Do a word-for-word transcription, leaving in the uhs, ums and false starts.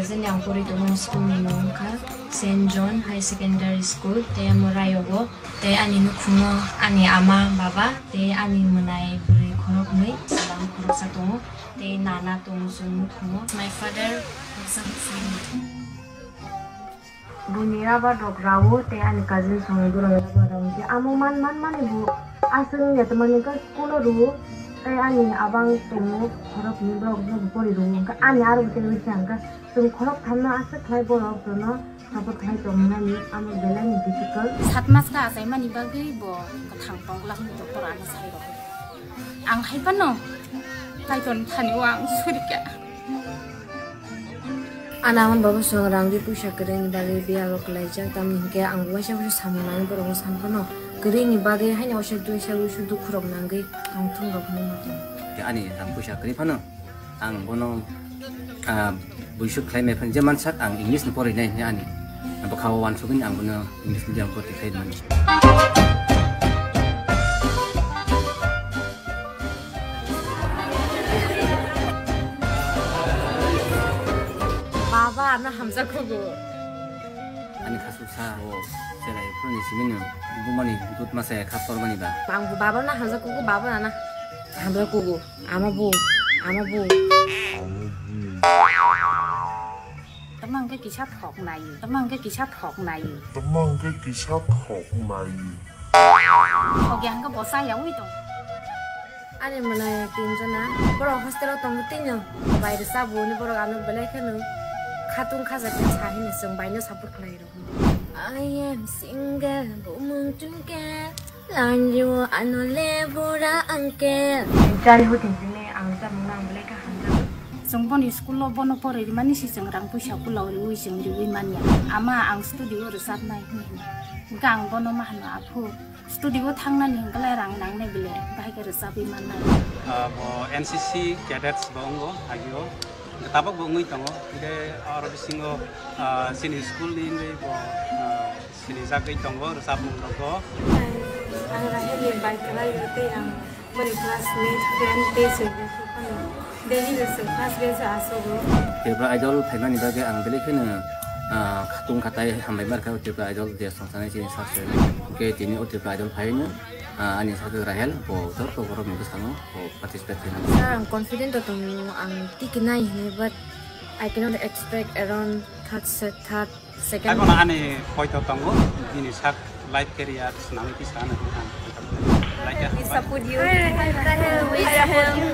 Jani ang pori tongo school ni mung wngkha Saint John High Secondary School, tei amo Rayogo, tei ani nukhungo ani ama, baba, tei ani mwnai bwrwi khoroknwi, salam khoroksa tongo, tei nana tongo chwng nukhungo. My father, Buini rubber rok rao tei ani cousin songni borok rubber rao hwnkhe amo man man mani bo aswk wngya tongmani hwnkhe school o rwo tei ani abang tongo khorok hwnwi borok no bo pori rwo hwnkhe ani aro bo tei wngkha hwnkhe chwng khorok thamno aswk khlai borok jono support khlai tongmani amo belai ni difficult. Sat mas kha achaimani bagwi bo kwthang tongla hwnwi doctor ano sai rw. Ang hai phano Kaitor thani o ang suri kha. Ana amon baba song rang ri puisa kwrwini bagwi biya rok khlaijak, tamni hinkhe ang waisa waisa samung nangwi borokno san phano kwrwini bagwi haino waisa duisa waisa dukhu rok nangwi ang thung rok hwnwi ma tongo. Ani rang puisa kwrwi phano ang bono, ah, buisuk khlai maya phano je mansak ang English ni porwi nai hwnwi ani bwkha o uansugwi ang bono English medium o porti khlai mani. Baba, ano hamjakgo. Ani khasuk sa o cherai phuruni simi no bumani dut masa kha tormani ba. Ang bo baba na hamjakgo, baba na hamjakgo. Ama bo, ama bo. Tama hwnkhe kisa thok nai, tama hwnkhe kisa thok nai. Tama hwnkhe kisa thok nai. Thok ya hwnkhe bo cha yaui tong. Ani mwnai tinjona, borok hostel o tongo tino, bai rwchapbo hwnwi borok ano belai kheno khatung khaja khe sa hino chwng bai no support khlai rw. I am single, bumung tungke, lanjio ano le bura uncle. Childhood ni simi ang rwchapmung no ang belai khe hamjago. Chwng boni school o bono porwi rwmani si chwng rang puisa kula rwui chwng rwui manya. Ama ang studio o rwchapnai hwnwi hino. Hwnkhe ang bono ma hwno, aphu, studio o thangnani hwnkhe lai rang nangnai bile, bahai khe rwchapwi mannai. Ah, bo N C C cadets bo wngo agio. Tabok bo wngwi tongo. Hwnkhe aro bisingo, ah, chini school ni wngwi bo, ah, sinijagwi tongo rwchapmung rogo. Ang Rahel ni bai kwlai o tei ang boni classmate, friend tei chwng phano daily rwchapmung first bench o asogo. Tripura Idol phaimani bagwi ang belai kheno, ah, khatung khatai hambai markha o Tripura Idol je songsanai chini sir se. Hwnkhe tini o Tripura Idol phaino, ah, ani sir Rahel bo joto borok ni bwskango bo participate khaimani. Sir, ang confident o tongo, ang tiki nai hwnwi, but I cannot expect around third set, third, second. Taibo ani poito tongo, bini sak life career swnamwi tisa ano. Like, we support you. We support you.